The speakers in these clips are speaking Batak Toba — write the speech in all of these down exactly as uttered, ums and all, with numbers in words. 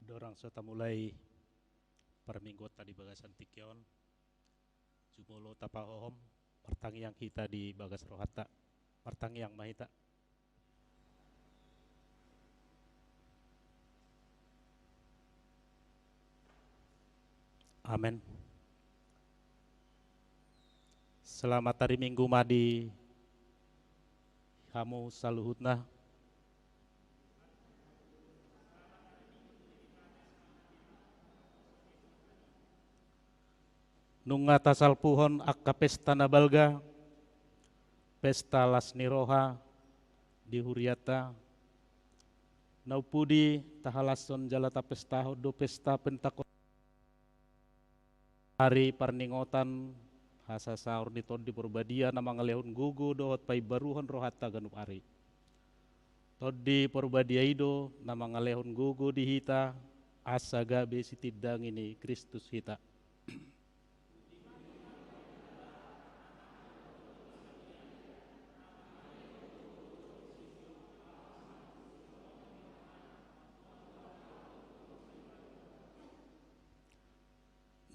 Dorang so tamulai parmingguonta di bagasan tingki on, jumolo tapahohom, martangiang hita di bagas rohanta. Martangiang ma hita. Amen. Selamat ari Minggu ma di hamu saluhutna. Nunga tasalpuhon angka pesta na balga, pesta las ni roha di hurianta, na umpudi tahalashon jala tapestahon do pesta Pentakosta. Ari parningotan hasasaor ni Tondi Porbadia na mangalehon gogo dohot paimbaruhon rohanta ganup ari. Tondi Porbadia i do na mangalehon gogo di hita, asa gabe sitindangi ni Kristus hita.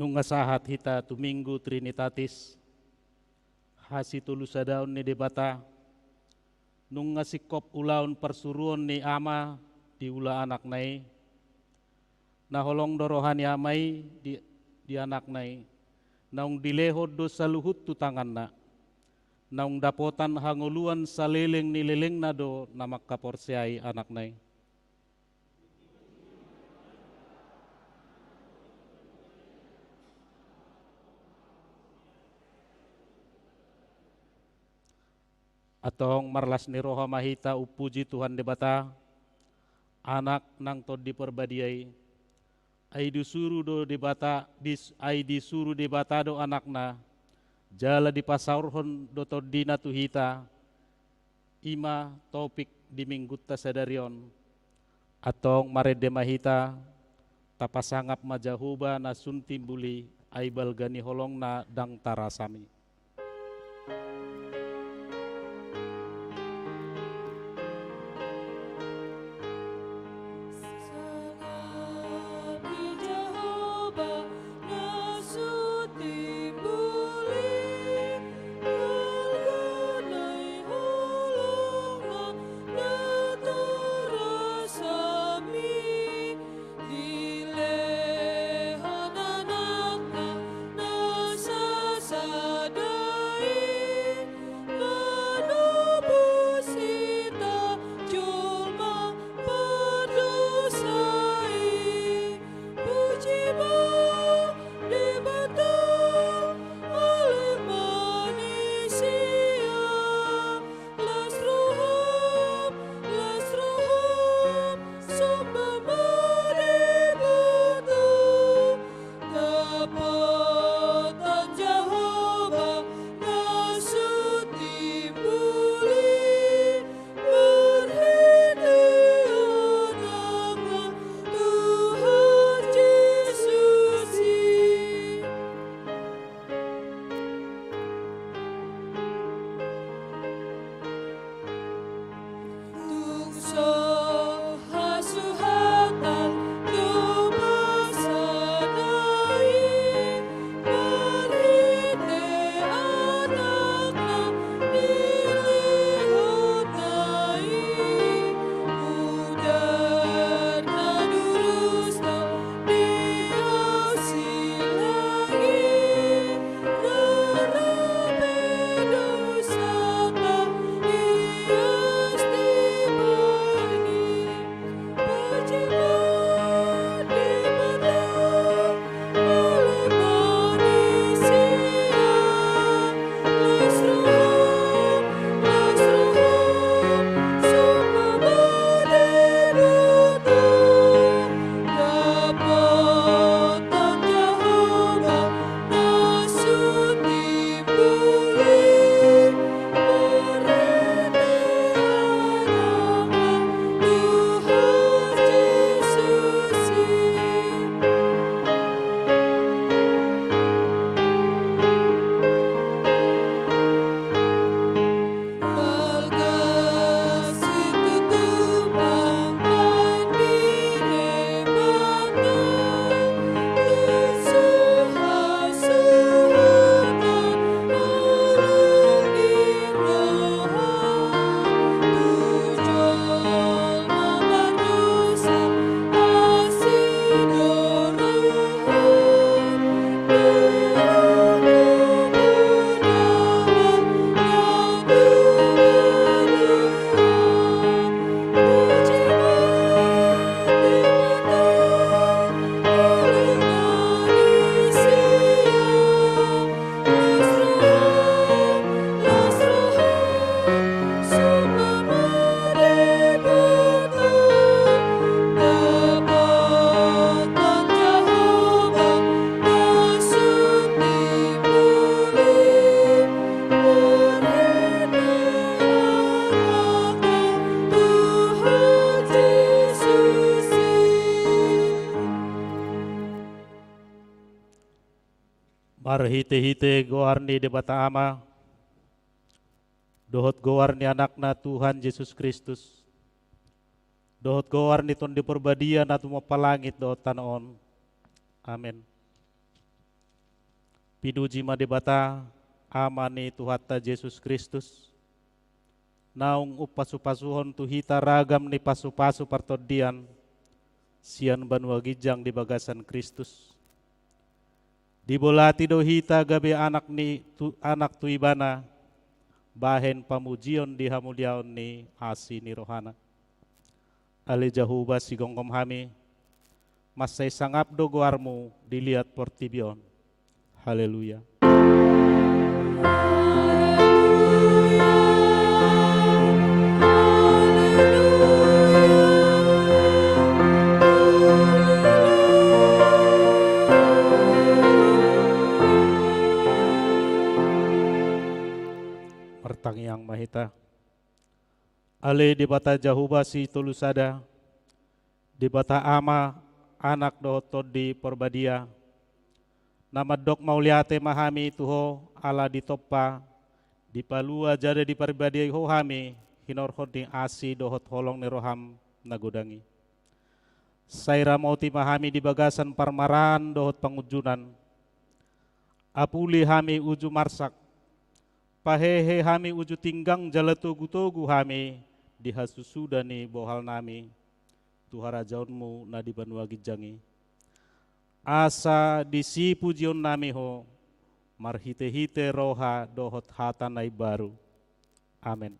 Nunga sahat hita tu Minggu Trinitatis, hasitolusadaon ni Debata, nunga singkop ulaon parsuruon ni Ama diula Anakna i, na holong do roha ni Ama i di, di Anakna i, naung dilehon do saluhut tu tanganna, naung dapotan hangoluan saleleng ni lelengna do na mangkaporseai Anakna i. Antong marlas ni roha ma hita umpuji Tuhan Debata, Anak nang Tondi Porbadia i, ai disuru do Debata, dis-, ai disuru Debata do Anakna, jala dipasaorhon do TondiNa tu hita, i ma topik di Minggunta sadari on. Antong marende ma hita, tapasangap ma Jahowa na sun timbul i, ai balga ni holongna ndang tarasam i. Marhite-hite goar ni Debata Ama, dohot goar ni Anakna Tuhan Jesus Kristus, dohot goar ni Tondi Porbadia na tumompa langit dohot tano on. Amen. Pinuji ma Debata, Ama ni Tuhanta Jesus Kristus, naung umpasu-pasuhon tu hita ragam ni pasu-pasu partondian sian banua ginjang di bagasan Kristus. Dibolati do hita gabe anak ni tu, anak tu Ibana, bahen pamujion di hamuliaon ni asi ni rohana. Ale Jahowa, sigomgom hami, mansai sangap do goarmu di liat portibi on. Haleluya. Martangiang ma hita. Ale Debata Jahowa Sitolusada, Debata Ama, Anak dohot Tondi Porbadia, na mandok mauliate ma hami tu Ho ala ditompa, dipalua jala diparibadiai Ho hami hinorhon ni asi dohot holong ni roham na godang i. Sai ramoti ma hami di bagasan parmaraan dohot pangunjunan. Apuli hami uju marsak, pahehe hami uju tinggang jala togu-togu hami di hasusuda ni bohalnami tu harajaonmu na di banua ginjang i. Asa disi pujionnami Ho marhite-hite roha dohot hata na imbaru. Amen.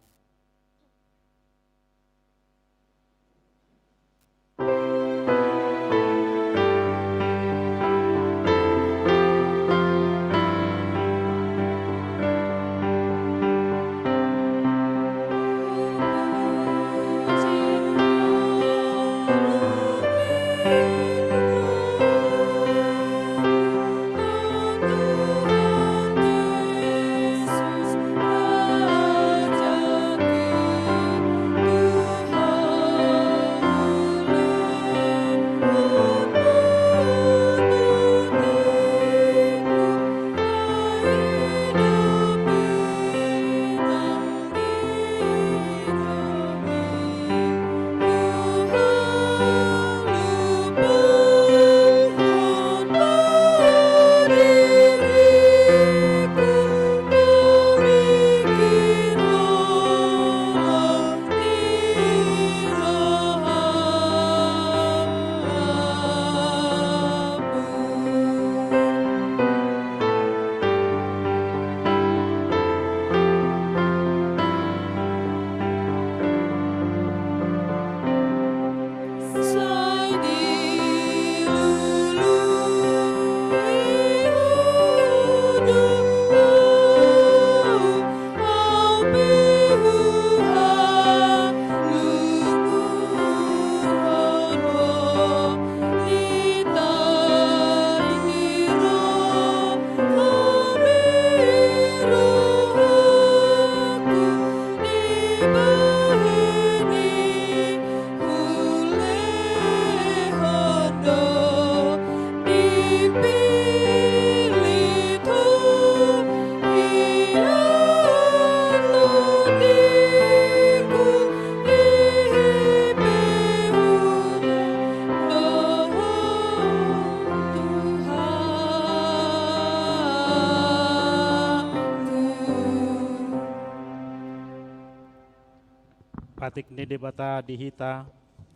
Patik ni Debata di hita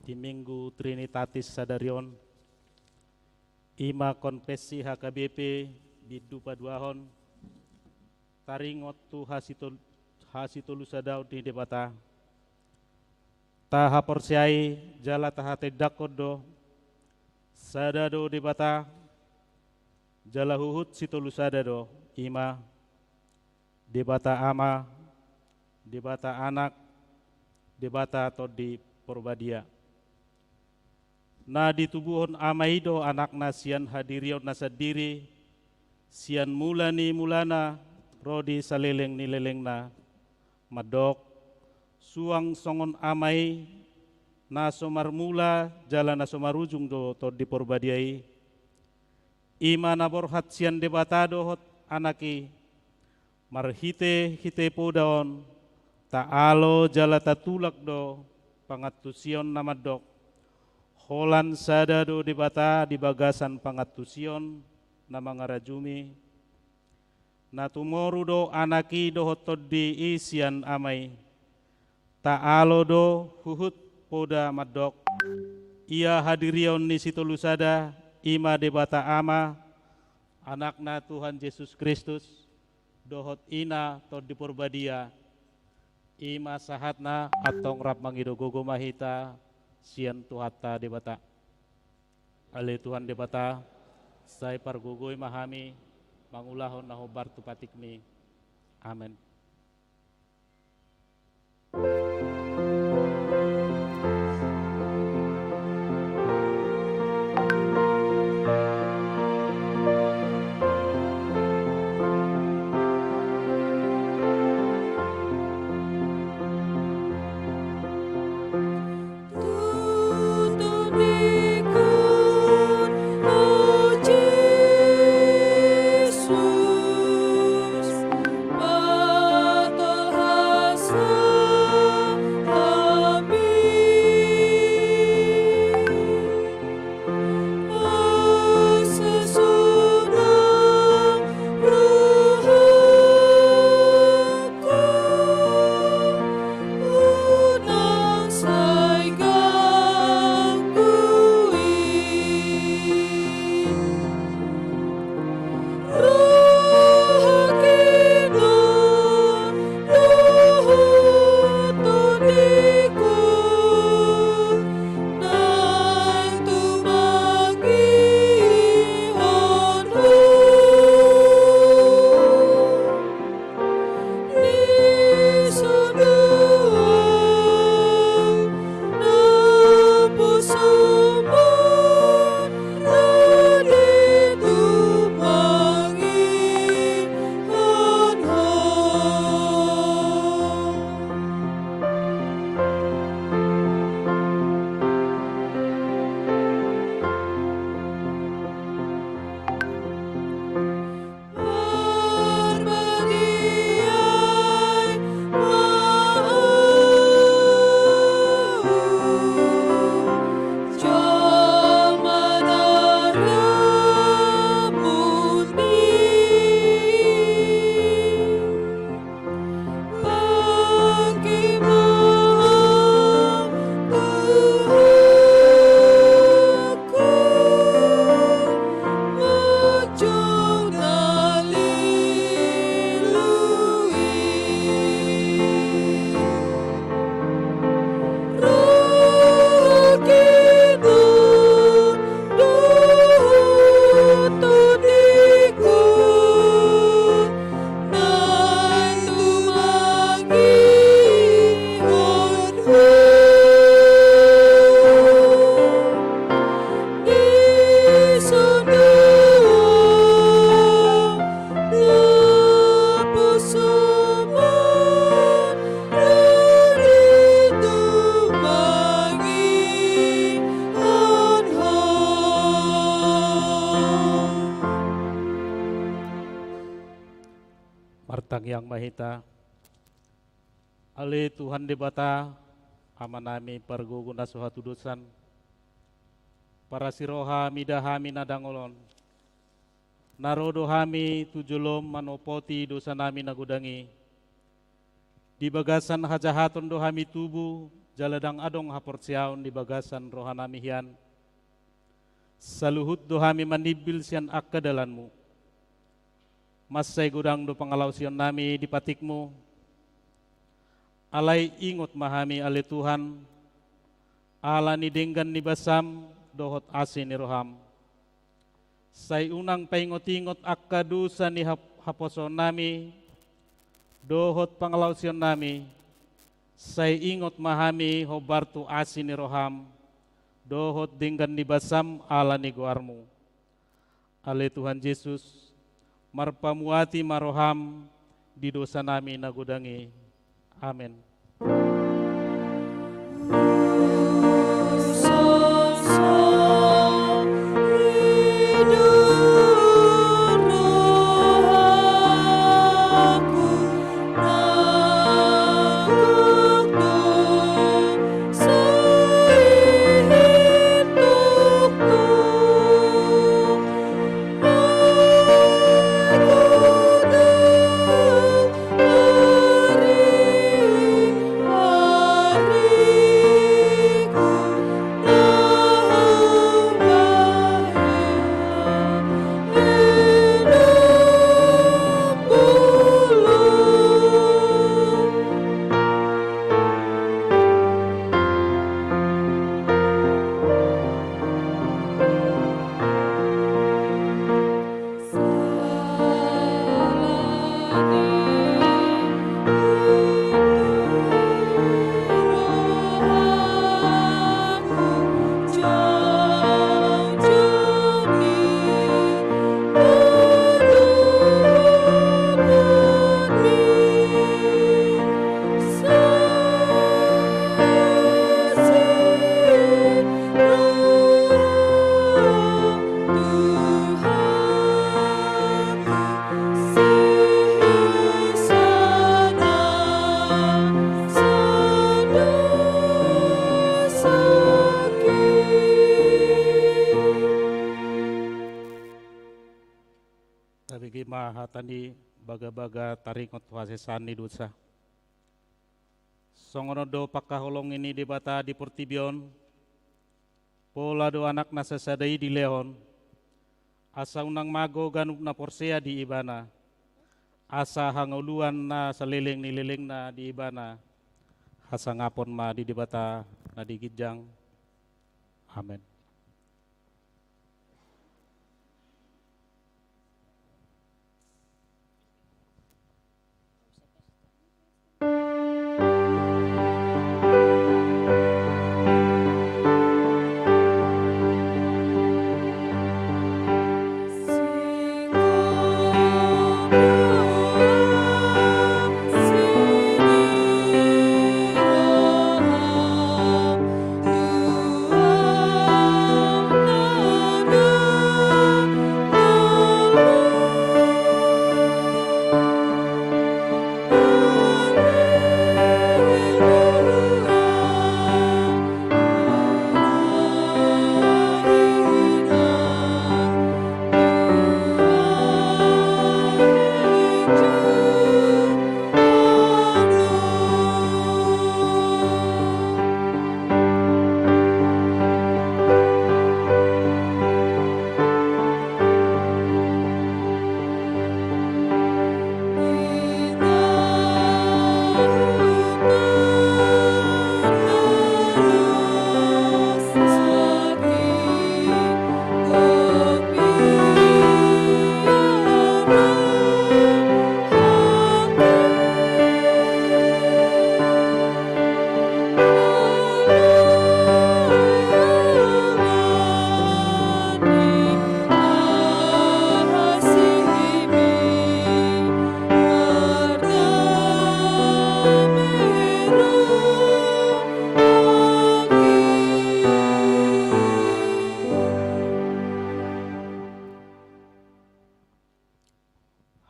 di Minggu Trinitatis sadari on, i ma konfesi H K B P bindu paduahon, taringot tu hasitol-, hasitolusadaon ni Debata. Tahaporseai jala tahatindangkon do, sada do Debata, jala huhut sitolusada do, i ma Debata Ama, Debata Anak, Debata Tondi Porbadia. Na ditubuhon Ama i do Anakna sian hadirionna sandiri, sian mula ni mulana ro di saleleng ni lelengna, mandok, suang songon Ama i, na so marmula jala na so marujung do Tondi Porbadia i, I ma na borhat sian Debata dohot Anak i, marhitehite poda on, taalo jala tatulak do pangantusion na mandok: Holan sada do Debata di bagasan pangantusion na mangarajumi, na tumoru do Anak i dohot Tondi i sian Ama i. Taalo do huhut poda mandok: Ia hadirion ni Sitolusada, i ma Debata Ama, Anakna Tuhan Jesus Kristus, dohot Ina Tondi Porbadia. I ma sahatna. Antong rap mangido gogo ma hita sian Tuhanta Debata. Ale Tuhan Debata, sai pargogoi ma hami mangulahon na hombar tu patikMi. Amen. Martangiang ma hita. Ale Tuhan Debata, Amanami pargogo na so hatudosan, parasi roha mida hami na dangol on, na ro do hami tu jolom manopoti dosanami na godang i. Di bagasan hajahaton do hami tubu, jala ndang adong haporseaon di bagasan rohanami hian. Saluhut do hami manimbil sian angka dalanMu. Mansai godang do pangalaosionnami di patikMu. Alai ingot ma hami, ale Tuhan, ala ni denggan ni basaM dohot asi ni rohaM. Sai unang paingot-ingot angka dosa ni hap-, haposoonnami dohot pangalaosionnami. Sai ingot ma hami hombar tu asi ni rohaM dohot denggan ni basaM ala ni goarMu. Ale Tuhan Jesus, marpamuati ma rohaM di dosanami na godang i. Amen. Hata ni bagabaga taringot hasesaan ni dosa. Songon on do pangkaholongi ni Debata di portibi on, pola do Anakna sasada i dilehon, asa unang mago ganup na porsea di Ibana, asa hangoluan na saleleng ni lelengna di Ibana, hasangapon ma di Debata na di ginjang. Amen.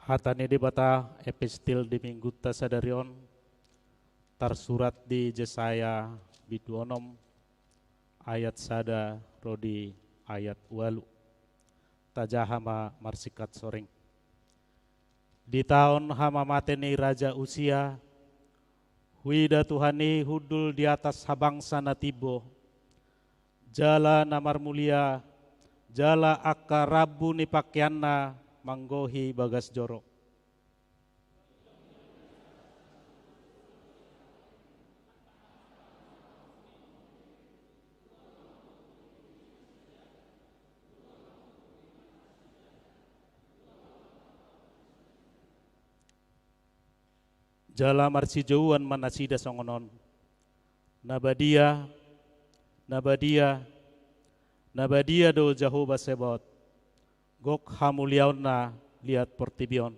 Hata ni Debata, epistel di Minggunta sadari on, tarsurat di Jesaya bindu onom, ayat sada ro di ayat ualu. Tajaha ma marsingkat soreng. Di taon hamamate ni Raja Usia, huida Tuhan i hundul di atas habangsa na timbo, jala na marmulia, jala angka rambu ni pakeanna manggohi bagas joro. Jala marsijouan ma nasida songon on: Na badia, na badia, na badia do Jahowa Sebaot, gok hamuliaonna liat portibi on.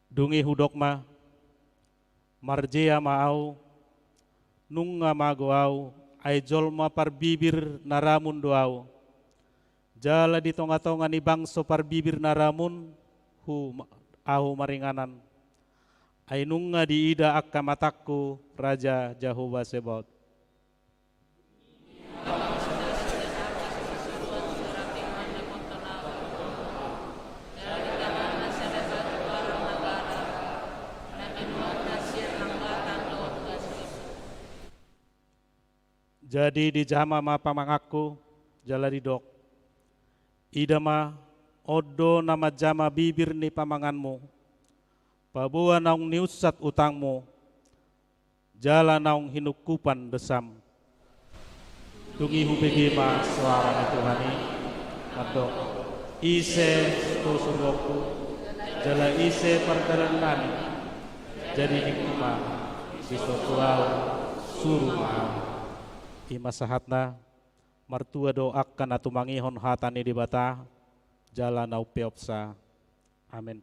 Dung i hudok ma: Marjea ma ahu, nunga mago ahu, ai jolma parbibir na ramun do ahu. Jala di tongatonga ni bangso parbibir na ramun, hu, ahu maringanan. Ai nunga diida angka matangku Raja Jahowa Sebaot. Jadi dijama ma pamanganku, jala didok: Ida ma, on do na manjama bibir ni pamanganmu. Paboa naung niunsat utangmu, jala naung hinungkupan dosam. Dung i hubege ma soara ni Tuhan i, mandok: Ise sitoso rohangku, jala ise pardalan nami? Jadi ningku ma: Sitoso ahu, suru ma ahu. I ma sahatna. Martua do angka na tumangihon hata ni Debata, jala na umpeopsa. Amen.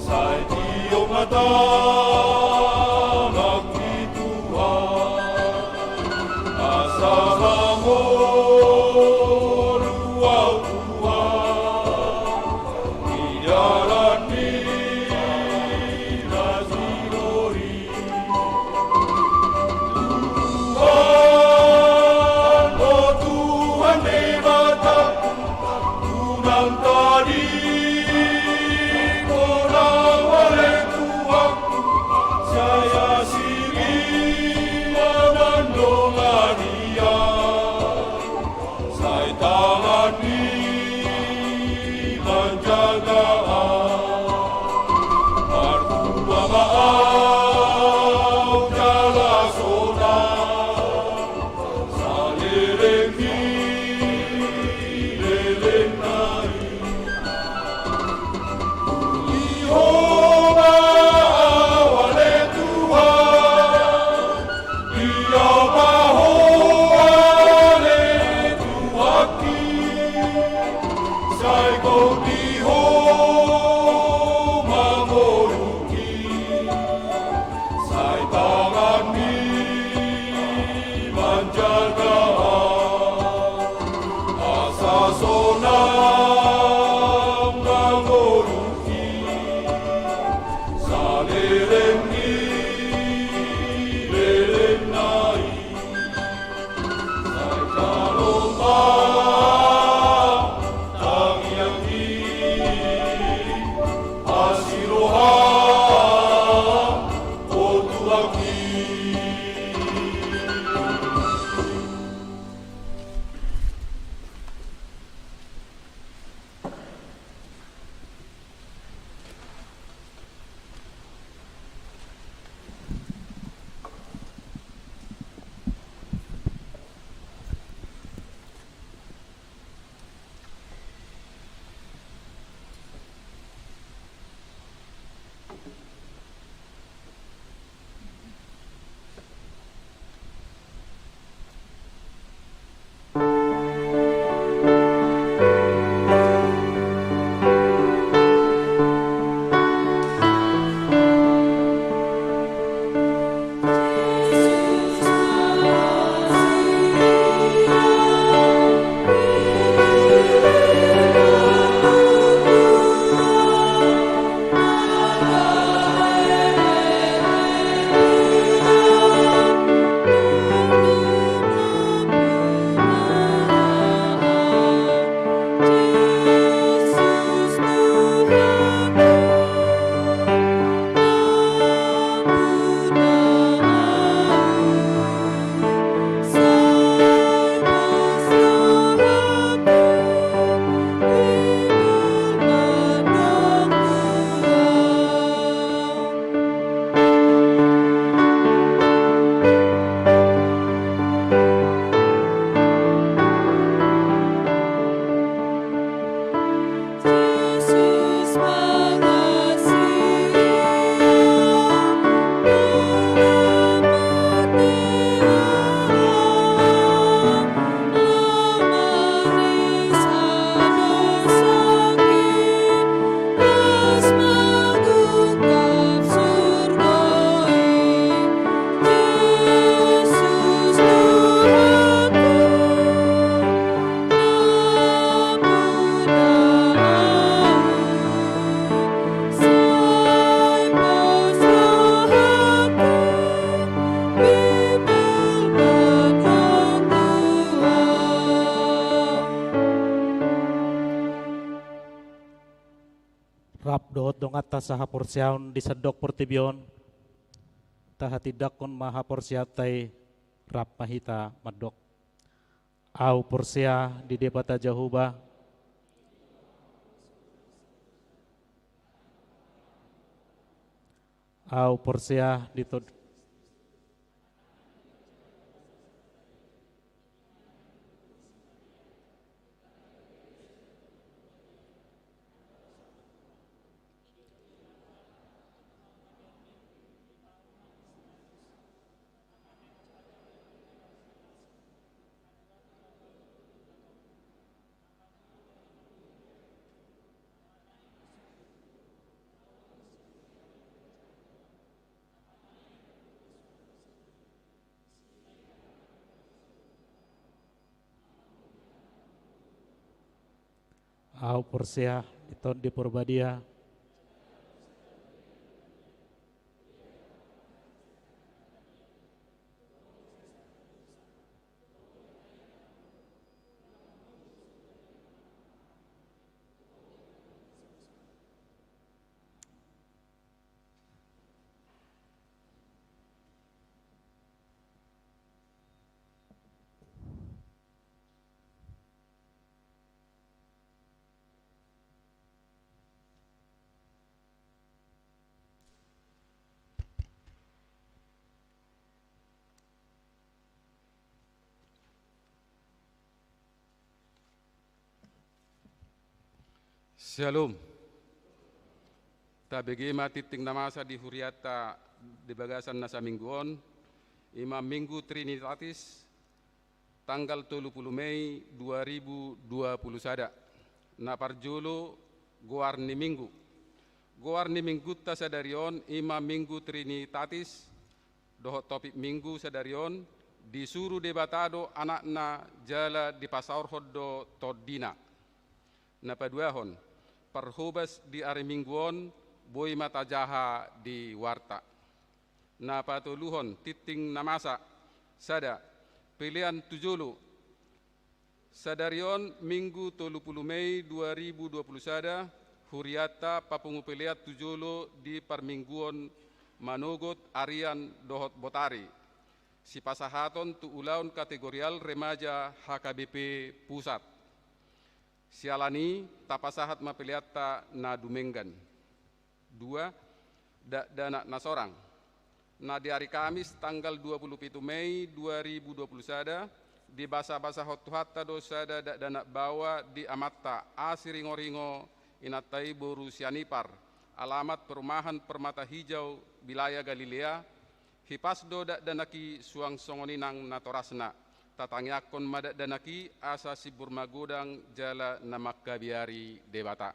Sai tiop mata nang di Tuhan, asa mangolu au Tuhan, di dalan ni na sinori. Tuhan, o Tuhan Debata, unang tadingkon au ale Tuhan, sai asi ma mandongani au. Sai tanganmi manjaga au. Martua ma au jala sonang saleleng ni lelengna i. Di Ho ma au ale Tuhan, di Ho ma au ale Tuhanki, sai gok di Ho ma ngolungki. Sai tanganmi manjaga au, asa sonang ma ngolungki, saleleng ni lelengna i. Sai jalo ma tangiangki Rap dohot donganta sahaporseaon di sandok portibi on, tahatindangkon ma haporseaonta i, rap ma hita mandok. Ahu porsea di Debata Jahowa. Ahu porsea di Tondi. Ahu porsea di Tondi Porbadia. Syalom. Tabege ma tingting na masa di hurianta di bagasan na saminggu on, i ma Minggu Trinitatis, tanggal tolu pulu Mei dua ribu dua pulu sada. Na parjolo, goar ni Minggu. Goar ni Minggunta sadari on i ma Minggu Trinitatis, dohot topik Minggu sadari on, disuru Debata do Anakna jala dipasaorhon do TondiNa. Na paduahon, parhobas di ari Minggu on, boi ma tajaha di warta. Na patoluhon, tingting na masa, sada, pelean tu jolo. Sadari on, Minggu tolu pulu Mei dua ribu dua pulu sada, hurianta papungu pelean tu jolo di parmingguon manogot, arian dohot botari. Sipasahaton tu ulaon kategorial remaja H K B P Pusat. Siala ni i, tapasahat ma peleanta na dumenggan. Dua, dakdanak na sorang. Na di ari Kamis tanggal dua pulu pitu Mei dua ribu dua pulu sada, dibasabasahon Tuhanta do sada dakdanak baoa di amanta, asi ringoringo inanta i boru Sianipar, alamat perumahan Permata Hijau, Bilaya Galilea. Hipas do dakdanak i suang songon i nang natorasna. Tatangiangkon ma dakdanak i asa simbur magodang jala na mangkabiari Debata.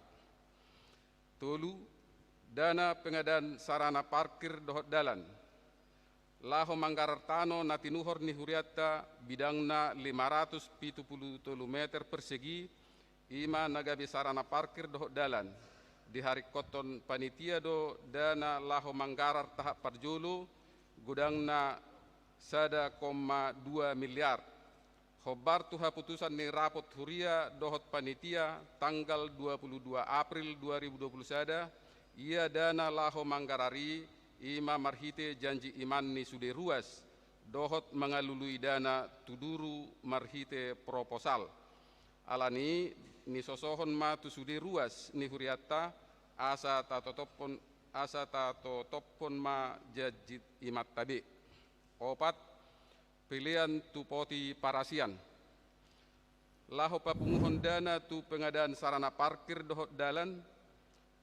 Tolu, dana pengadaan sarana parkir dohot dalan. Laho manggarar tano na tinuhor ni hurianta, bidangna lima ratus pitu pulu tolu meter persegi, i ma na gabe sarana parkir dohot dalan. Diharingkothon panitia do dana laho manggarar tahap parjolo, godangna sada koma dua miliar. Hombar tu haputusan ni rapot huria dohot panitia tanggal dua pulu dua April dua ribu dua pulu sada, ia dana laho manggarar i, i ma marhite janji iman ni sude ruas, dohot mangalului dana tu duru marhite proposal. Ala ni i, nisosohon ma tu sude ruas ni hurianta, asa tatotophon, asa tatotophon ma janji imanta be. Opat, pelean tu poti parasian. Laho papunguhon dana tu pengadaan sarana parkir dohot dalan,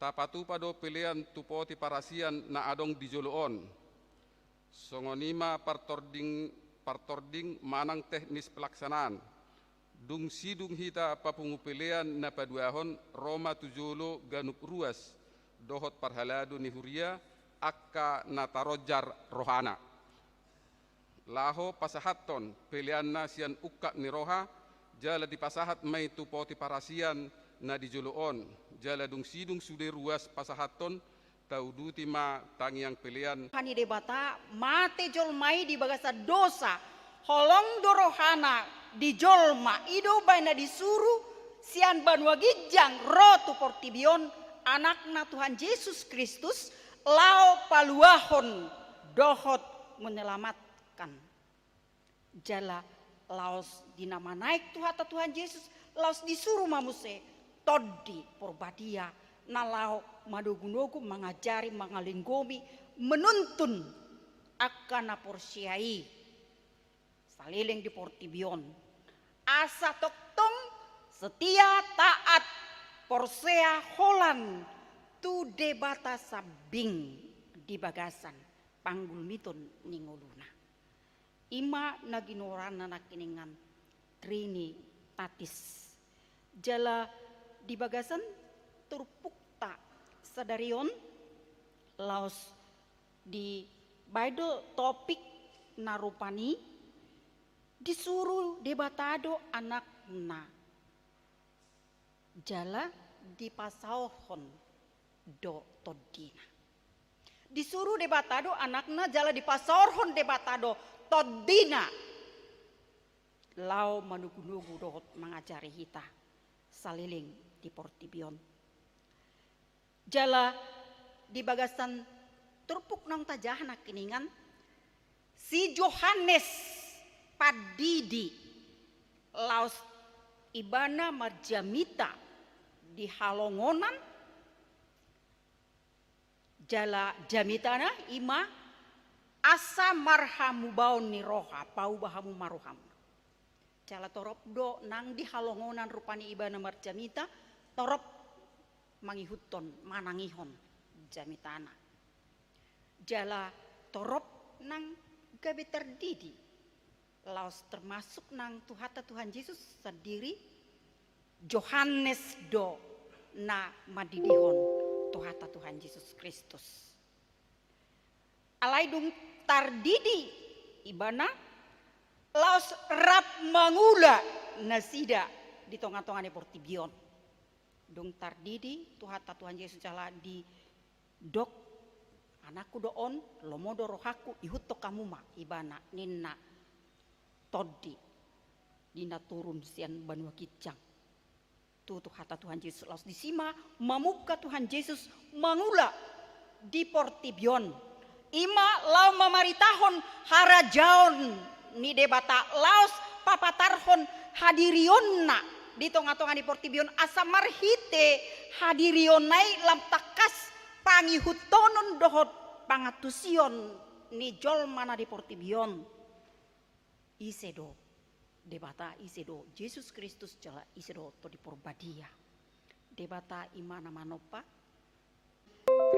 tapatupa do pelean tu poti parasian na adong di jolo on. Songon i ma partording, partording manang teknis pelaksanaan. Dung sidung hita papungu pelean na paduahon, ro ma tu jolo ganup ruas dohot parhalado ni huria, angka na taronjar rohana. Laho pasahathon peleanna sian ungkap ni roha, jala dipasahat ma i tu poti parasian na di jolo on, jala dung sidung sude ruas pasahathon, tauduti ma tangiang pelean. Roha ni Debata, mate jolma i di bagasan dosa, holong do rohana di jolma i do umbahen na disuru sian banua ginjang ro tu portibi on, Anakna Tuhan Jesus Kristus, laho paluahon dohot menyelamatkan. Jala laos di na manaek Tuhanta Tuhan Jesus, laos disuru ma muse Tondi Porbadia na laho manogunogu, mangajari, mangalinggomi, menuntun angka na porsea i saleleng di portibi on, asa tongtong setia, taat, porsea, holan tu Debata sambing di bagasan panggulmiton ni ngoluna. I ma na ginoaranna nangkiningan Trinitatis. Jala di bagasan turpukta sadari on, laos dibaen do topik na rupani, disuru Debata do Anakna, jala dipasaorhon do Tondina. Disuru Debata do Anakna, jala dipasaorhon Debata do Tondina laho manogunogu dohot mangajari hita saleleng di portibi on. Jala di bagasan turpuk naung tajaha nangkiningan, si Johannes Pandidi laos ibana marjamita di halongonan, jala jamitana i ma asa marhamubaon ni roha, pauba hamu ma roham. Jala torop do nang di halongonan rupani ibana marjamita, torop mangihuthon, manangihon jamitana. Jala torop nang gabe tardidi, laos termasuk nang Tuhanta Tuhan Jesus sandiri, Johannes do na mandidihon Tuhanta Tuhan Jesus Kristus. Alai dung tardidi ibana, laos rap mangula nasida di tongatonga ni portibi on. Dung tardidi Tuhanta Tuhan Jesus jala didok, "Anakku do on, lomo do rohangku, ihuthon hamu ma ibana," ninna Tondi di na turun sian banua ginjang tu Tuhanta Tuhan Jesus. Laos disi ma mamungka Tuhan Jesus mangula di portibi on, i ma laho mamaritahon harajaon ni Debata, laos papatarhon hadirionna di tongatonga ni portibi on, asa marhite hadirionna i lam tangkas pangihuthonon dohot pangantusion ni jolma na di portibi on. Ise do Debata, ise do Jesus Kristus, jala ise do Tondi Porbadia? Debata i ma na manompa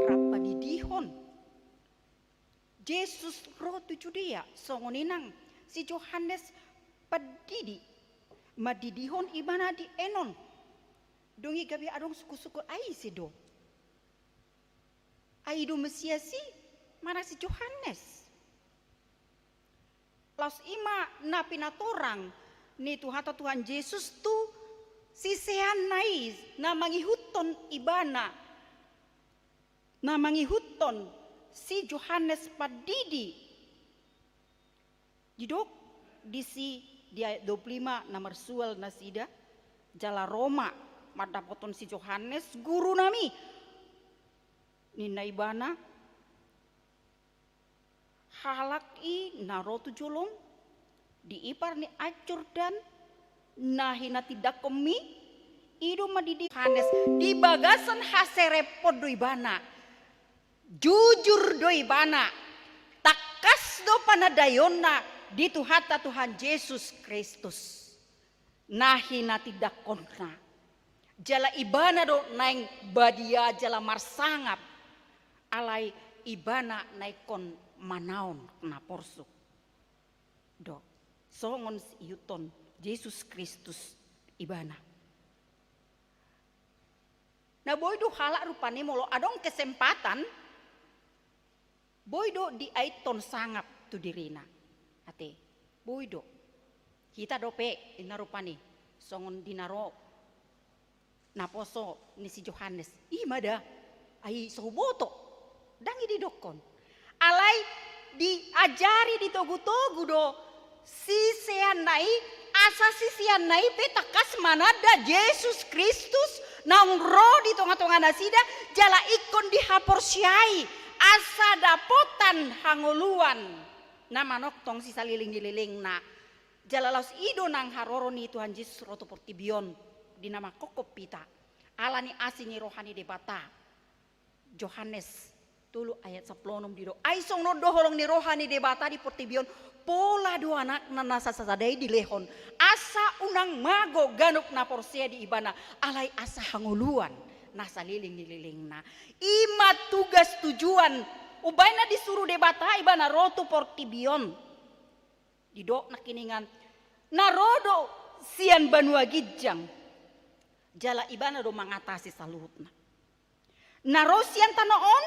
rap padidihon. Jesus ro tu Judea, songon i nang si Johannes Pandidi mandidihon ibana di Enon. Dung i gabe adong sungkunsungkun, ai ise do? Ai i do Mesias i, manang si Johannes? Laos i ma na pinatorang ni Tuhanta Tuhan Jesus tu siseanna i na mangihuthon ibana, na mangihuthon si Johannes Pandidi. Didok disi di ayat dua puluh lima na marsual nasida, jala ro ma mandapothon si Johannes, "Gurunami," ninna ibana, "halak i na ro tu jolom di ipar ni aek Jordan, na hinatindangkonmi, i do mandidi." Johannes, di bagasan haserepon do ibana. Jujur do ibana, tangkas do panandaionna di Tuhanta Tuhan Jesus Kristus na hinatindangkonna. Jala ibana do naeng badia jala marsangap, alai ibana na ingkon manaon na porsuk do songon siihuthon Jesus Kristus ibana. Na boi do halak rupani molo adong kesempatan, boi do diaithon sangap tu dirina. Ate, boi do. Hita dope inna rupani, songon di na ro naposo ni si Johannes. I ma da, ai so huboto. Ndang i didokkon. Alai diajari, ditogutogu do siseanna i, asa siseanna i pe tangkas mananda Jesus Kristus Naung ro di tonga-tonga nasida, jala ingkon dihaporseai, asa dapotan hangoluan na manongtong sisaleleng ni lelengna. Jala laos i do nang haroro ni Tuhan Jesus ro tu portibi on, di na mangkophop hita, ala ni asi ni roha ni Debata. Johannes tolu ayat sampulu onom didok, ai songon on do holong ni roha ni Debata di portibi on, pola do Anakna na sasada i dilehon, asa unang mago ganup na porsea di Ibana, alai asa hangoluan na saleleng ni lelengna. I ma tugas tujuan umbaen na disuru Debata Ibana ro tu portibi on. Didok nangkiningan, na ro do sian banua ginjang, jala Ibana do mangatasi saluhutna. Na ro sian tano on,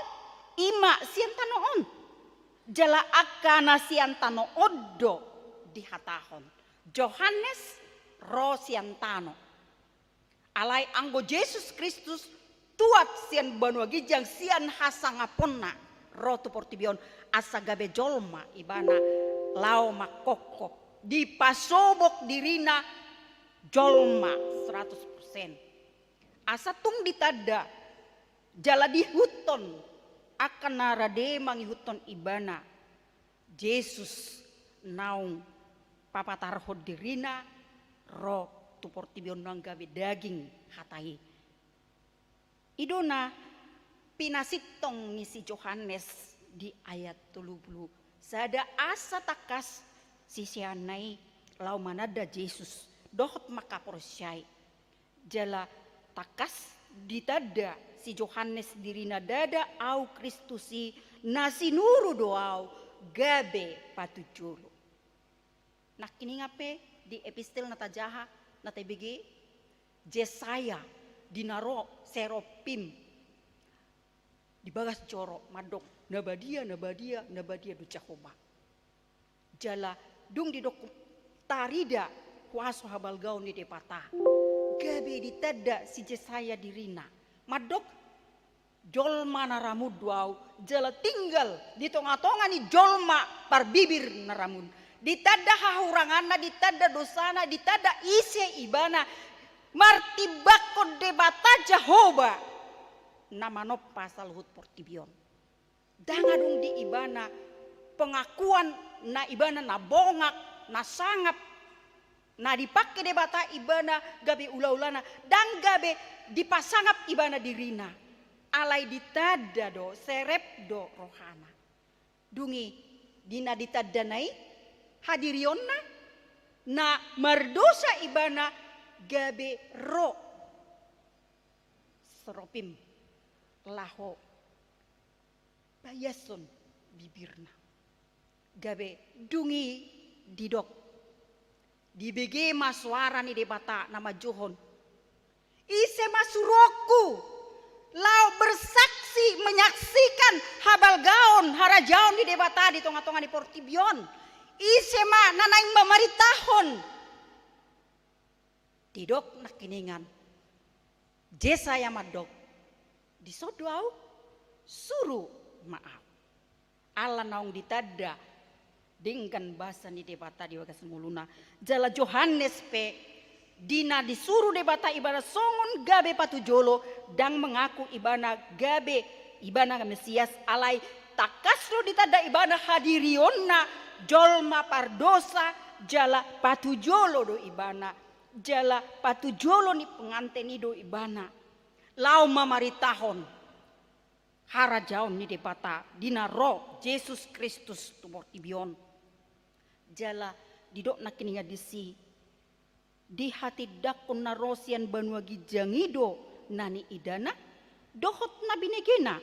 i ma sian tano on. Jala angka na sian tano on do dihatahon, Johannes ro sian tano. Alai anggo Jesus Kristus tuat sian banua ginjang sian hasangaponna ro tu portibi on, asa gabe jolma Ibana laho mangkophop, dipasobok dirina jolma seratus persen. Asa tung ditanda jala diihuthon angka na rade mangihuthon Ibana, Jesus naung papatarhon dirina ro tu portibi on, naung gabe daging hata i. I do na pinasintong ni si Johannes di ayat tolu pulu sada, asa tangkas siseanna i laho mananda Jesus dohot manghaporseai. Jala tangkas ditanda si Johannes dirina, ndada au Kristus i, na sinuru do au gabe patujolo. Nangkiningan pe di epistel na tajaha, na tabege, Jesaya di na ro serofim di bagas joro mandok, na badia, na badia, na badia do Jahowa. Jala dung didok, tarida huaso habalgaon ni Debata, gabe ditanda si Jesaya dirina mandok, jolma na ramun do au, jala tinggal di tonga-tonga ni jolma parbibir na ramun. Ditanda hahuranganna, ditanda dosana, ditanda ise ibana, martimbangkon Debata Jahowa na manompa saluhut portibi on. Ndang adong di ibana pengakuan na ibana na bongak, na sangap, na dipangke Debata ibana gabe ula-ulana, ndang gabe dipasangap ibana dirina. Alai ditanda do, serep do rohana. Dung i di na ditandana i, hadirionna, na mardosa ibana gabe ro serofim laho paiashon bibirna. Gabe dung i didok, dibege ma soara ni Debata na manjouhon, ise ma suruonku laho bersaksi, menyaksikan habalgaon harajaon ni Debata di tonga-tonga ni portibi on? Ise ma na naeng mamaritahon? Didok nangkiningan, Jesaya mandok, dison do au, suru ma au. Ala naung ditanda denggan basa ni Debata di bagasan ngoluna. Jala Johannes pe, di na disuru Debata ibana songon gabe patujolo, ndang mengaku ibana gabe ibana Mesias, alai tangkas do ditanda ibana hadirionna jolma pardosa, jala patujolo do ibana. Jala patujolo ni penganten i do ibana laho mamaritahon harajaon ni Debata di na ro Jesus Kristus tu portibi on. Jala didok nangkiningan disi, dihatindangkon na ro sian banua ginjang i do na niidana dohot na binegena,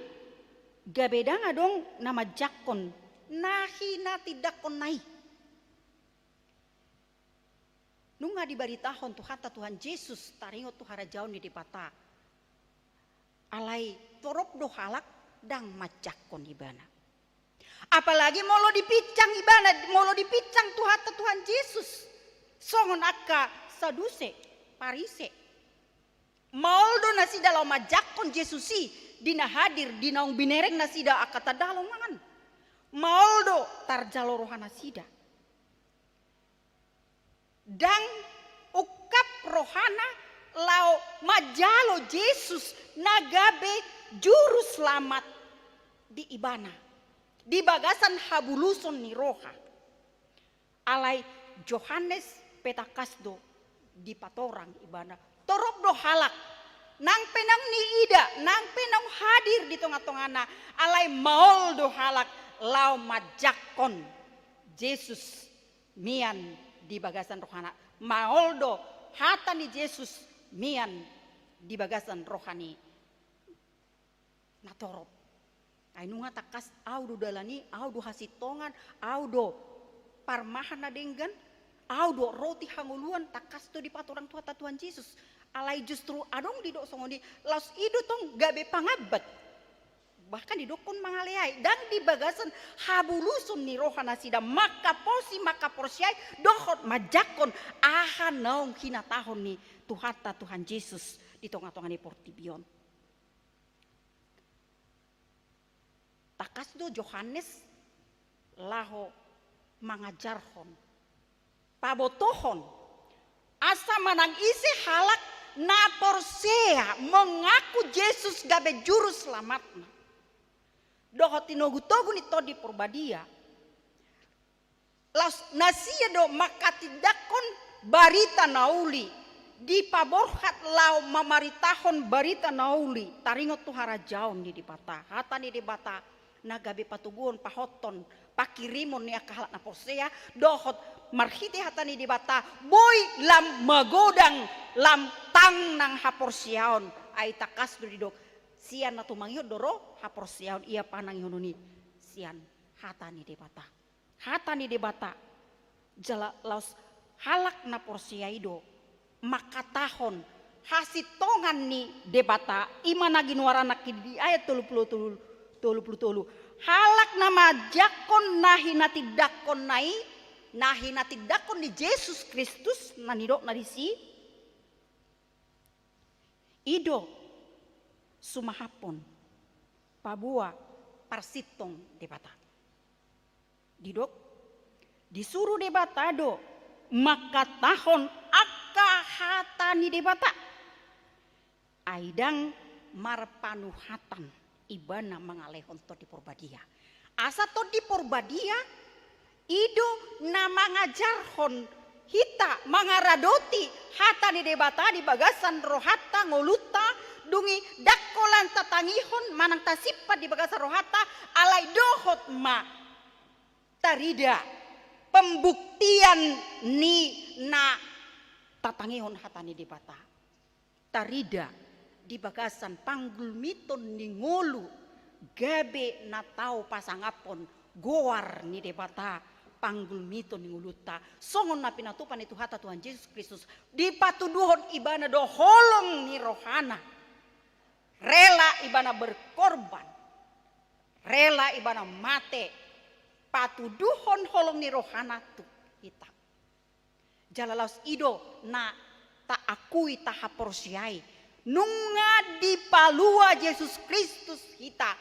gabe ndang adong na manjangkon na hinatindangkonna i. Nunga dibaritahon Tuhanta Tuhan Jesus taringot tu harajaon ni Debata, alai torop do halak ndang manjangkon ibana. Apalagi molo dipinsang ibana, molo dipinsang Tuhanta Tuhan Jesus songon angka Saduse, Parise. Maol do nasida laho manjangkon Jesus i di na hadir, di naung binereng nasida angka tanda halongangan. Maol do tarjalo roha nasida. Ndang ungkap rohana laho manjalo Jesus na gabe juru selamat di ibana, di bagasan habuluson ni roha. Alai Johannes pe tangkas do dipatorang ibana. Torop do halak, nang pe naung niida, nang pe naung hadir di tonga-tongana, alai maol do halak laho manjangkon Jesus mian di bagasan rohana. Maol do hata ni Jesus mian di bagasan roha ni natorop. Ai nunga tangkas, au do dalan i, au do hasintongan, au do parmahan na denggan, au do roti hangoluan, tangkas do dipatorang Tuhanta Tuhan Jesus. Alai justru adong didok songon i, laos i do tong gabe pangambat. Bahkan didokkon mangaleai, ndang di bagasan habuluson ni roha nasida mangkaposi, mangkaporseai, dohot manjangkon aha naung hinatahon ni Tuhanta Tuhan Jesus di tonga-tonga ni portibi on. Tangkas do Johannes laho mangajarhon, pabotohon, asa manang ise halak na porsea, mengaku Jesus gabe juru selamatna, dohot tinogu-togu ni Tondi Porbadia, laos nasida do manghatindanghon barita na uli, dipaborhat laho mamaritahon barita na uli, taringot tu harajaon ni Debata, hata ni Debata na gabe patoguhon, pahothon, pangkirimon ni angka halak na porsea, dohot marhite hata ni Debata boi lam magodang, lam tangnang haporseaon. Ai tangkas do didok, sian na tumangihon do ro haporseaon, ia panangihonon i sian hata ni Debata. Hata ni Debata. Jala laos halak na porsea i do mangkatahon hasintongan ni Debata, i ma na ginoaran nangkin di ayat tolu pulu tolu, tolu pulu tolu. Halak na manjangkon na hinatindangkonna i, na hinatindangkon ni Jesus Kristus, na nidokna disi, i do sumahaphon paboa parsintong Debata. Didok, disuru Debata do mangkatahon angka hata ni Debata. Ai ndang marpanuhatan ibana mangalehon Tondi Porbadia. Asa Tondi Porbadia i do na mangajarhon hita, mangaradoti hata ni Debata di bagasan rohanta, ngolunta, dung i ndang holan tatangihon manang tasimpan di bagasan rohanta, alai dohot ma tarida pembuktian ni na tatangihon hata ni Debata. Tarida di bagasan panggulmiton ni ngolu, gabe na tau pasangaphon goar ni Debata, panggulmiton ni ngolunta. Songon na pinatupa ni Tuhanta Tuhan Jesus Kristus, dipatuduhon ibana do holong ni rohana. Rela ibana berkorban. Rela ibana mate. Patuduhon holong ni rohana tu hita. Jala laos i do na taakui, tahaporseai. Nunga dipalua Jesus Kristus hita.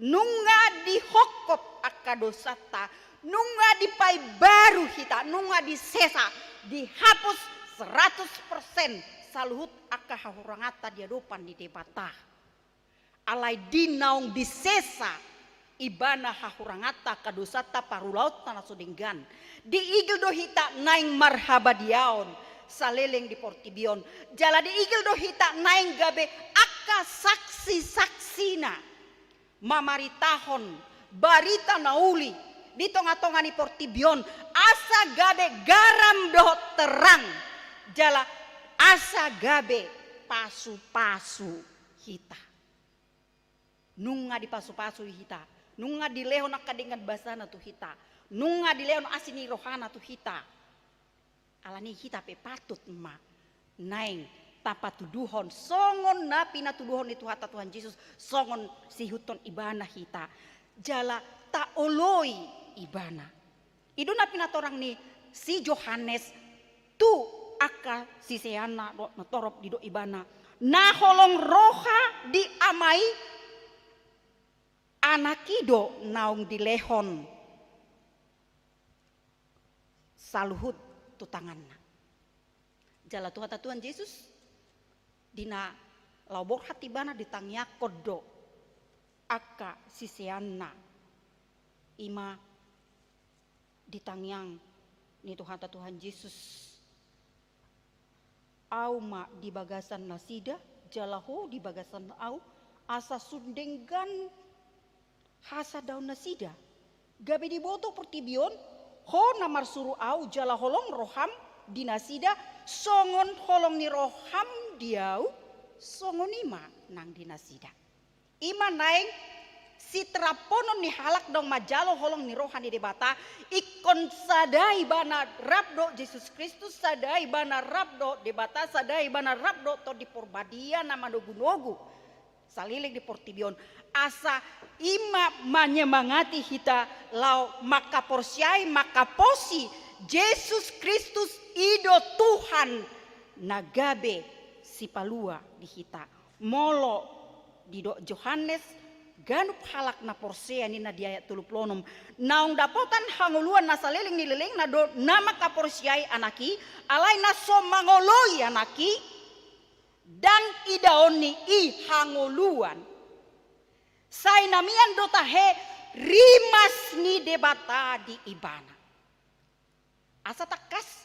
Nunga dihophop angka dosanta. Nunga dipaimbaru hita. Nunga disesa. Dihapus seratus persen saluhut angka hahuranganta di adopan ni Debata. Alai di naung disesa ibana hahuranganta, angka dosanta, parulaonta na so denggan, diigil do hita naeng marhabadiaon saleleng di portibi on. Jala diigil do hita naeng gabe angka saksi-saksina, mamaritahon barita na uli di tonga-tonga ni portibi on, asa gabe garam dohot terang, jala asa gabe pasu-pasu hita. Nunga dipasu-pasu hita, nunga dilehon angka denggan basana tu hita, nunga dilehon asi ni rohana tu hita. Alani hita pe patut ma naeng tapatuduhon songon na pinatuduhon ni Tuhanta Tuhan Jesus, songon siihuthon ibana hita, jala taoloi ibana. I do na pinatorang ni si Johannes tu angka siseanna, do na torop didok ibana, na holong roha di Ama i, Anak i do naung dilehon saluhut tu tanganna. Jala Tuhanta Tuhan Jesus Di na laho borhat ibana ditangiangkon do angka siseanna, i ma di tangiang ni Tuhanta Tuhan Jesus. Ahu ma di bagasan nasida, jala ho di bagasan ahu, asa sun denggan hasadaon nasida. Gabe diboto portibi on, ho na marsuru ahu jala holong roham di nasida, songon holong ni roham di ahu, songon i ma nang di nasida. I ma naeng siteraponon ni halak naung manjalo holong ni roha ni Debata, ingkon sada ibana rap dohot Jesus Kristus, sada ibana rap dohot Debata, sada ibana rap dohot Tondi Porbadia na manogunogu saleleng di portibi on. Asa i ma manyemangati hita laho mangkaporseai, mangkaposi Jesus Kristus i do Tuhan na gabe Sipalua di hita. Molo didok Johannes, ganup halak na porsea ninna di ayat tolu pulu onom, naung dapotan hangoluan na saleleng ni lelengna do na mangkaporseai Anak i, alai na so mangoloi Anak i, ndang idaonni i hangoluan. Sai na mian do tahe rimas ni Debata di ibana. Asa tangkas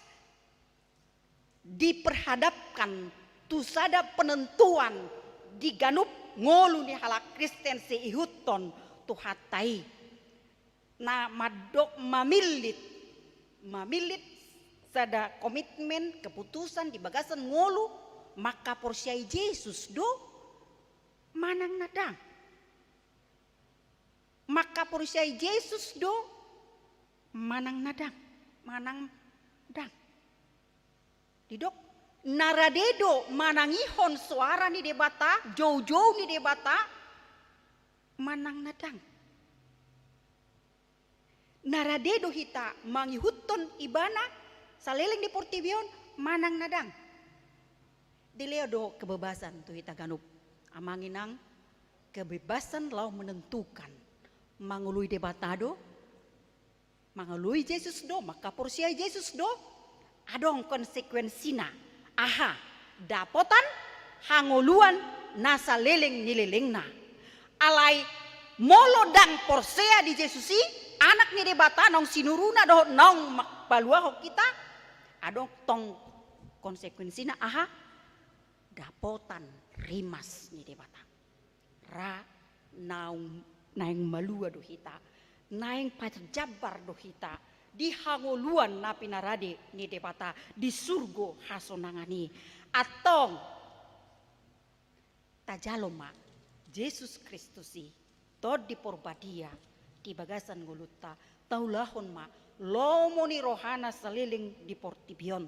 diperhadapkan tu sada penentuan di ganup ngolu ni halak Kristen siihuthon Tuhanta i. Na mandok mamillit, mamillit sada komitmen, keputusan di bagasan ngolu, mangkaporseai Jesus do manang na ndang. Mangkaporseai Jesus do manang na ndang, manang ndang. Didok, na rade do manangihon soara ni Debata, joujou ni Debata, manang na ndang. Na rade do hita mangihuthon ibana saleleng di portibi on manang na ndang. Dilehon do kebebasan tu hita ganup. Amang inang, kebebasan laho menentukan. Mangoloi Debata do, mangoloi Jesus do, mangkaporseai Jesus do, adong konsekuensina. Aha? Dapotan hangoluan na saleleng ni lelengna. Alai molo ndang porsea di Jesus i, Anak ni Debata naung sinuruna dohot naung paluahon hita, adong tong konsekuensina. Aha? Dapotan rimas ni Debata. Ra naung, naeng malua do hita, naeng parjambar do hita di hangoluan na pinarade ni Debata di surgo hasonangan i. Antong tajalo ma Jesus Kristus i, Tondi Porbadia, di bagasan ngolunta, taulahon ma lomo ni rohana saleleng di portibi on.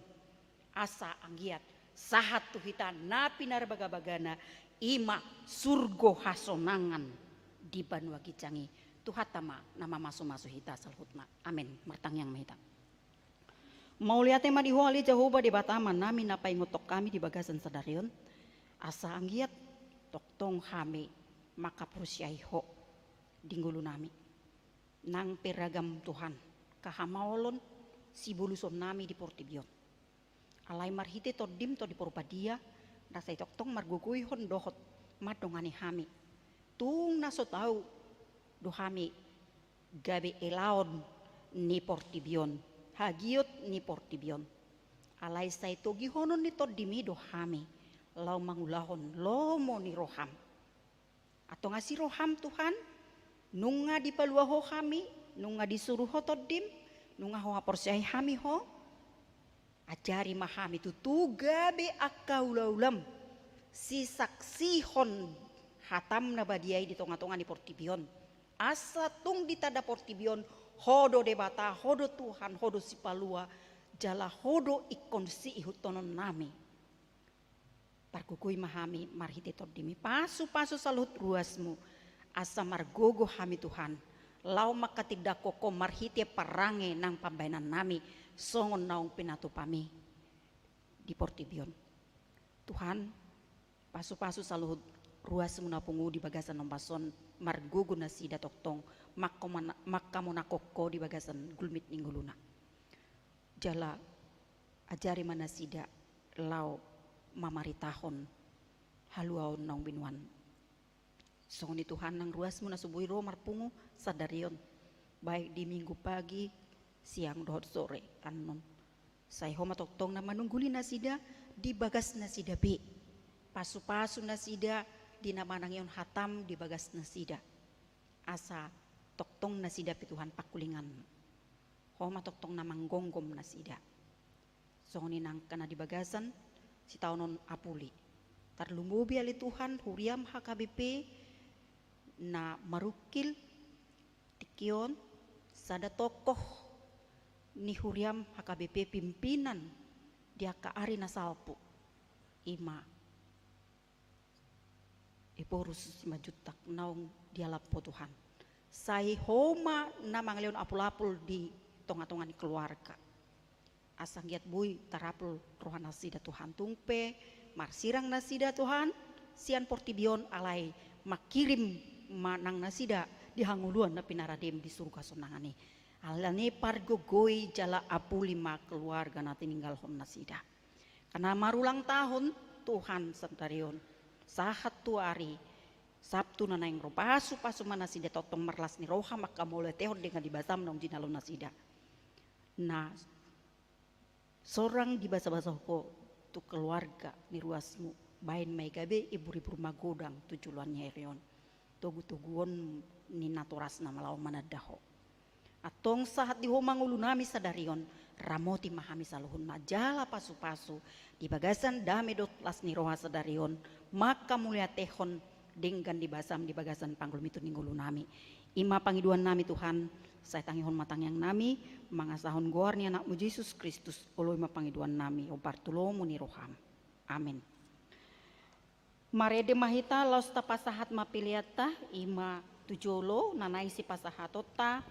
Asa anggiat sahat tu hita na pinarbagabagana, i ma surgo hasonangan di banua ginjang i. Tuhanta ma na mamasumasu hita saluhutna. Amen. Martangiang ma hita. Mauliate ma di Ho ale Jahowa Debata Amanami na paingothon hami di bagasan sadari on, asa anggiat tongtong hami mangkaporseai Ho di ngolunami. Nang pe ragam Tuhan, hamaolon, sibolusonnami di portibi on. Alai marhite Tondim Tondi Porbadia, na sai tongtong margogoihon dohot mandongani hami. Tung na so tau do hami gabe elaon ni portibi on, hagiot ni portibi on. Alai sai togihonon ni Tondim i do hami, laho mangulahon lomo ni roham. Antong asi roham Tuhan, nunga dipalua Ho hami, nunga disuru Ho Tondim, nunga Ho haporseai hami Ho. Ajari ma hami tutu gabe angka ulaulaM, sisaksihon hataM na badia i di tongatonga ni portibi on. Asa tung di tanda portibi on, Ho do Debata, Ho do Tuhan, Ho do Sipalua, jala Ho do ingkon siihuthononnami. Pargogoi ma hami marhite TondiMi, pasupasu saluhut ruasMu, asa margogo hami Tuhan, laho mangkatindangkon Ho marhite parange nang pambahenannami, songon naung pinatupaMi di portibi on. Tuhan, pasupasu saluhut ruasMu na pungu di bagasan ombas on, margogo nasida tongtong mangkamona-, mangkamonangkon Ho di bagasan gulmit ni ngoluna. Jala ajari ma nasida laho mamaritahon haluaon naung binoan. Songon i Tuhan, nang ruasmu na so boi ro marpungu sadari on, baik di Minggu pagi, siang dohot sore annon. Sai Ho ma tongtong na manungguli nasida di bagas nasida be. Pasu-pasu nasida di na manangihon hatam di bagas nasida. Asa tongtong nasida pe Tuhan pangkulinganmu. Ho ma tongtong na manggomgom nasida. Songon i nangkin na di bagasan sitaonon apuli. Tarlumobi ale Tuhan huriam H K B P na marungkil tingki on, sada tokoh ni huriam H K B P pimpinan di angka ari na salpu. I ma Ephorus Simanjuntak naung dialap Ho Tuhan. Sai Ho ma na mangalehon apul-apul di tonga-tonga ni keluarga. Asa anggiat boi tarapul roha nasida Tuhan, tung pe marsirang nasida Tuhan, sian portibi on alai mangkirim ma nang nasida di hangoluan na pinaradem di surga sonangan i. Alani i pargogoi jala apuli ma keluarga na tininggalhon nasida. Karna marulang tahun Tuhan sadari on. Sahat tu ari Sabtu na naeng ro pasu-pasu ma nasida tongtong marlas ni roha mangkamauliatehon denggan ni basam naung jinalo nasida. Na sorang dibasa-basa Ho tu keluarga ni ruasmu, baen ma i gabe ibur-ibur magodang tu joloan ni ari on. Togu-toguon ni natorasna ma laho mananda Ho. Antong sahat di Ho ma ngolunami sadari on, ramoti ma hami saluhutna jala pasu-pasu di bagasan dame dohot las ni roha sadari on, mangkamauliatehon denggan ni basam di bagasan panggulmitu ni ngolunami. I ma pangidoannami Tuhan, sai tangihon ma tangiangnami, mangasahon goar ni Anakmu Jesus Kristus, oloi ma pangidoannami, hombar tu lomo ni roham. Amin. Marende ma hita laos tapasahat ma peleanta, i ma tu jolo na naeng sipasahatonta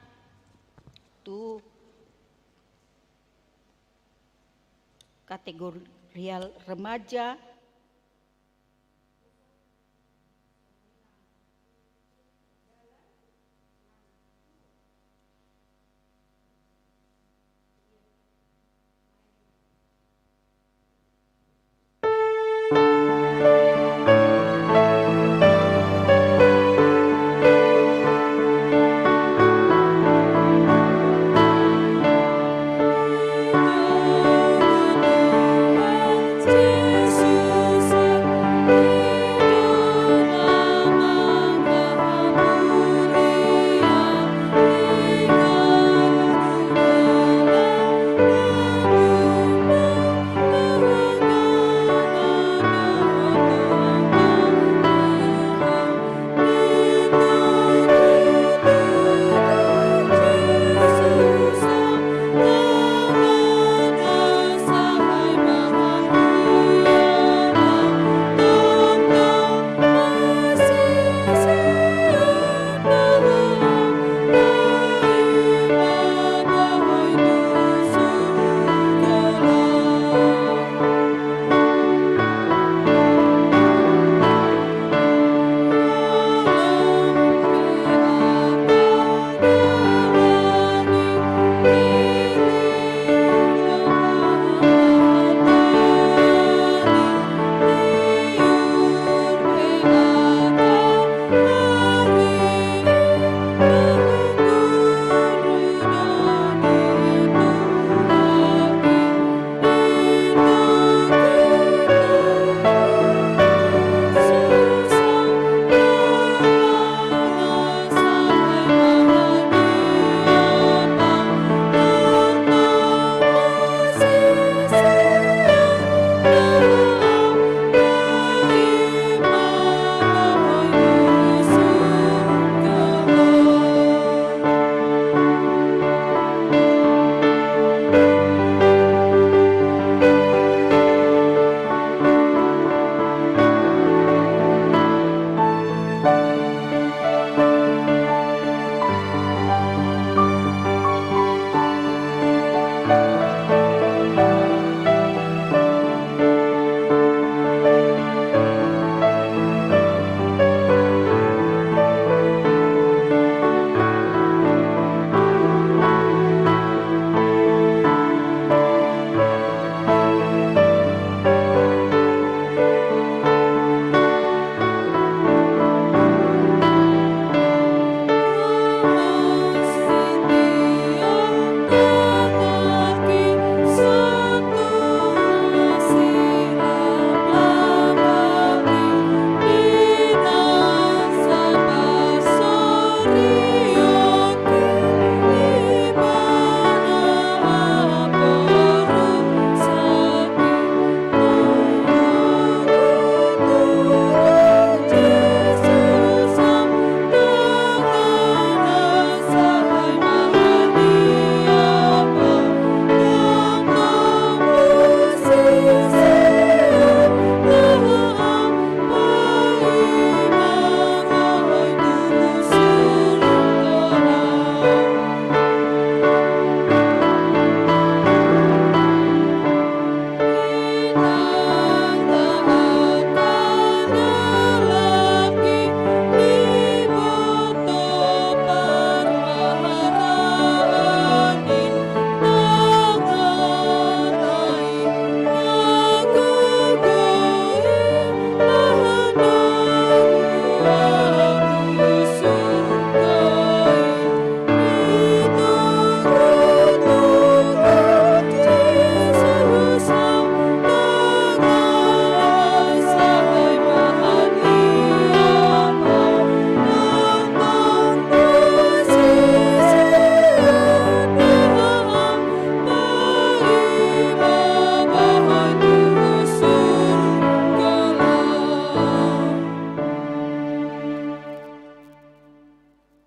tu kategorial remaja.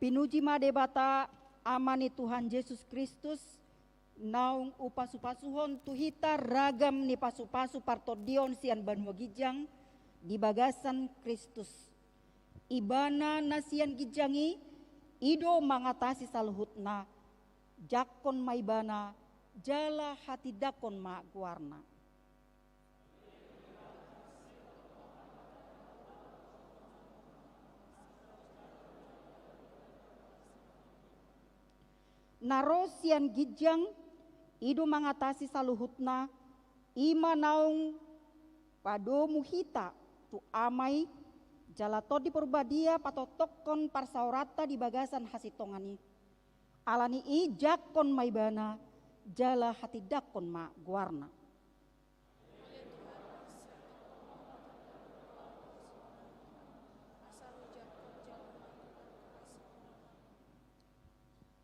Pinuji ma Debata, Ama ni Tuhan Jesus Kristus, naung hupasupasuhon tu hita ragam ni pasupasu partondion sian banua ginjang di bagasan Kristus. Ibana na sian ginjang i, i do mangatasi saluhutna, jangkon ma Ibana, jala hatindangkon ma goarna. Na ro sian ginjang, i do mangatasi saluhutna, i ma naung padomu hita tu Ama i, jala Tondi Parbadia patongtongkon parsaoranta di bagasan hasintongan i. Ala ni i jangkon ma Ibana, jala hatindangkon ma goarna.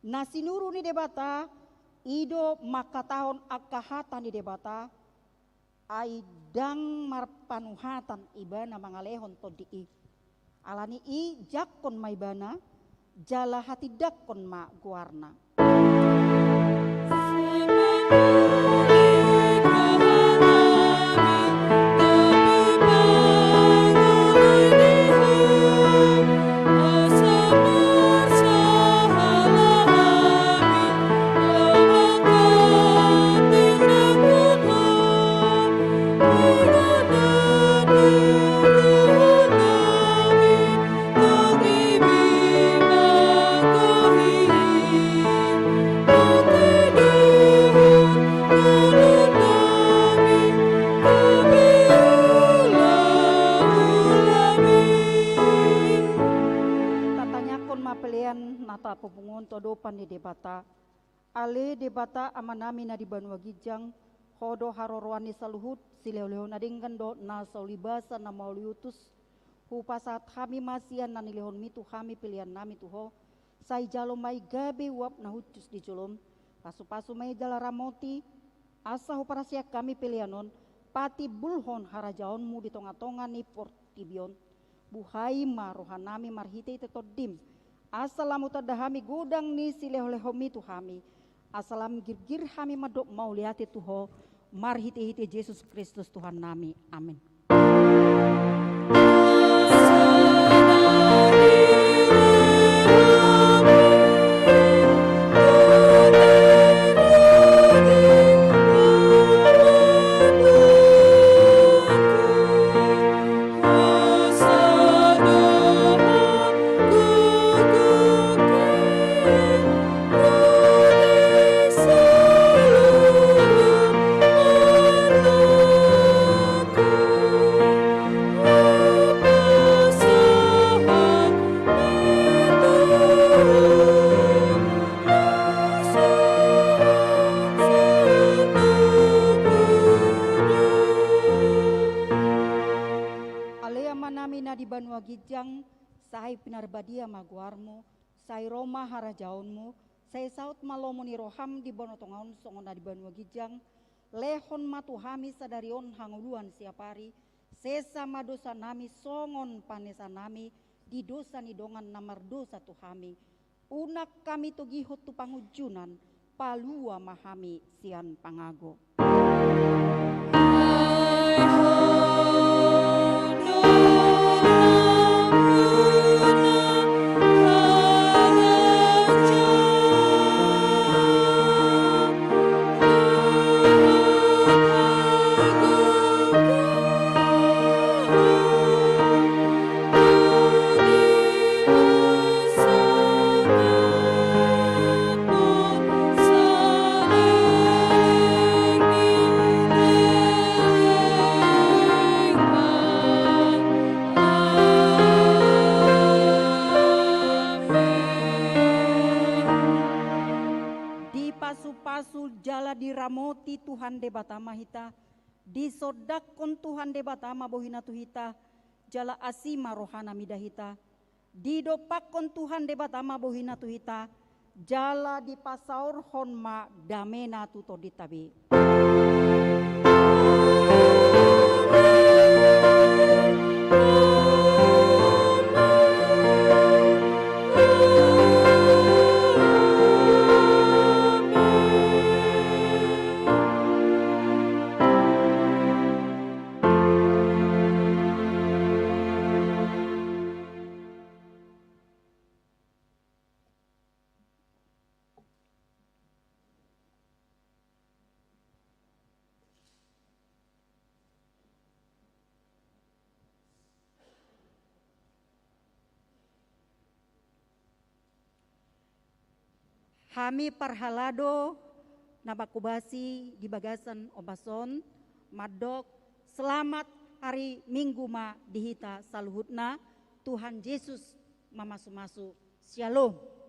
Na sinuru ni Debata, i do mangkatahon angka hata ni Debata, ai ndang marpanuhatan Ibana mangalehon Tondi i. Ala ni i jangkon ma Ibana, jala hatindangkon ma goarna. Tatangiangkon ma pelean na tapomungon tu adopan ni Debata. Ale Debata Amanami na di banua ginjang, Ho do haroroan ni saluhut, silehonlehon na denggan do na sauli basa na mauli utus. Hupasahat hami ma sian na nilehonmi tu hami peleannami tu Ho, sai jalo ma i gabe uap na hushus di jolom. Pasupasu ma i jala ramoti, asa huparasian hami pelean on, patimbulhon harajaonmu di tongatonga ni portibi on. Buhai ma rohanami marhitehite Tondim, asa lam hutanda hami godang ni silehonlehonmi tu hami, asa lam girgir hami mandok mauliate tu Ho, marhitehite Jesus Kristus Tuhannami. Amen. Ale Amanami na di banua ginjang, sai pinarbadia ma goarmu, sai ro ma harajaonmu, sai saut ma lomo ni roham di banua tonga on songon na di banua ginjang. Lehon ma tu hami sadari on hangoluan siapari, sesa ma dosanami songon panesanami di dosa ni dongan na mardosa tu hami. Unang hami togihon tu pangunjunan, palua ma hami sian pangago. Dipasupasu jala diramoti Tuhan Debata ma hita, disondangkon Tuhan Debata ma bohina tu hita, jala asi ma rohana mida hita. Didompakkon Tuhan Debata ma bohina tu hita, jala dipasaorhon ma damena tu tondinta be. Hami parhalado na mangkobasi di bagasan ombas on, mandok selamat hari Minggu ma di hita saluhutna. Tuhan Yesus mamasumasu. Shalom.